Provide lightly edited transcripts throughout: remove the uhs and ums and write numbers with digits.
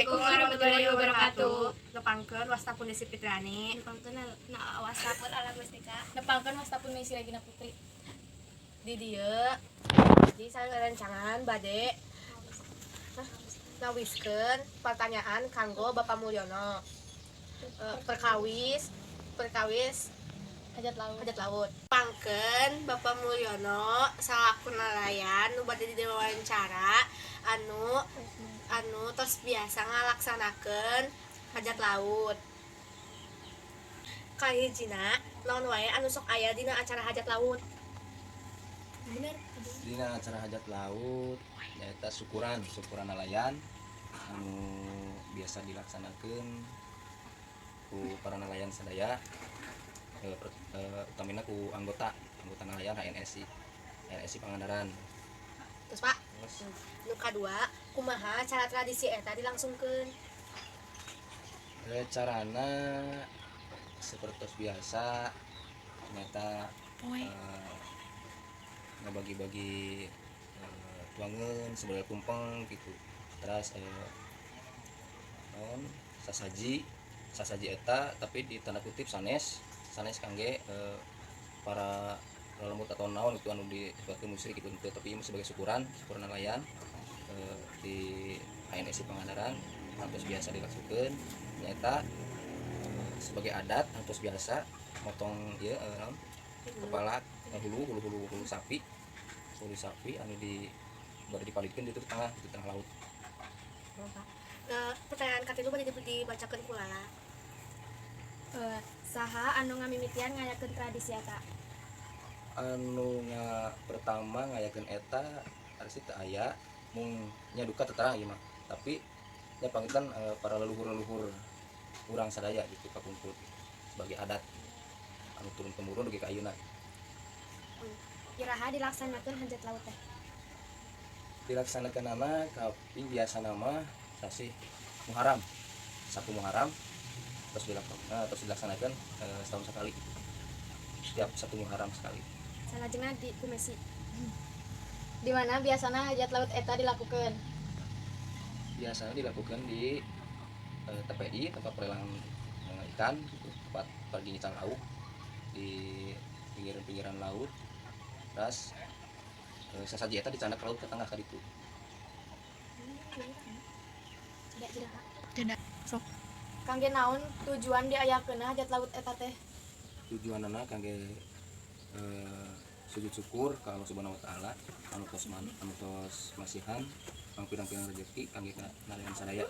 Assalamualaikum warahmatullahi wabarakatuh. Nepangkeun wasta pun Desi Fitriani. Nepangkeun na wasta pun Ala Gustika. Nepangkeun wasta pun Messi Regina Putri. Di dieu di sarencangan bade ngawiskeun pertanyaan kanggo Bapak Mulyono. Perkawis perkawis hajat laut. Hajat laut. Pangkeun Bapak Mulyono salaku nelayan nu bade diwawancara anu anu tos biasa ngalaksanakeun hajat laut. Kahijina, naon wae anu sok aya dina acara hajat laut? Bener. Dina acara hajat laut nyaeta syukuran, syukuran nelayan anu biasa dilaksanakan ku para nelayan sadaya, utamina ku anggota anggota nelayan HNSI HNSI Pangandaran. Terus, Pak, terus nu kadua, kumaha cara tradisi eta dilangsungkeun? Carana seperti biasa, ternyata ngebagi-bagi tuangan sebagai tumpeng gitu, terus naon, sasaji sasaji eta tapi di tanda kutip sanes sanes kangge para lelembut atau naon itu anu disebutkeun musyrik gitu henteu, tapi ieu sebagai syukuran, syukuran nelayan di HNSI Pangandaran anu biasa dilakukan nyaeta sebagai adat anu biasa motong ieu, naon, kepala, hulu hulu hulu hulu sapi, hulu sapi anu di baru dipalidkeun di tengah laut. Oh, Pak. Pertanyaan katilu bade dibacakeun ku Lala. Saha anu ngamimitian ngayakeun tradisi eta? Anu nga pertama ngayakeun eta harus teu aya, mung nya duka teu terang ieu mah, tapi nya panginten para leluhur-leluhur urang sadaya gitu kapungkur sebagai adat anu turun temurun dugi ka ayeuna. Iraha dilaksanakeun hajat laut teh? Dilaksanakan nama kaping biasa nama sasih Muharram, 1 Muharram, terus dilaksanakan, terus dilaksanakan setahun sekali, setiap 1 Muharram sekali. Salajengna di ku Messi. Di mana biasana hajat laut eta dilakukan? Biasanya dilakukan di TPI, tempat pelelangan ikan gitu, tempat pergi ngical lauk di pinggiran-pinggiran laut, terus sasaji eta dicandak ke laut ke tengah ka ditu. Tidak, tidak. Kangge naon tujuan diayakeunna hajat laut eta teh? Tujuanana kangge sujud syukur ka Allah Subhanahu wa Taala anu tos man, anu tos masihan pangpirang-pirang rezeki kangge ka nelayan sadaya.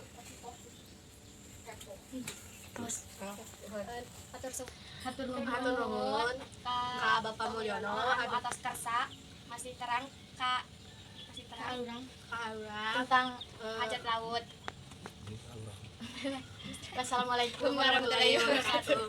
Terus atur Hatur nuhun. Hatur nuhun ka ka Bapak Mulyono anu anu atos kersa masih terang ka masih terang Urang ka urang tentang hajat laut. Wassalamualaikum warahmatullahi wabarakatuh.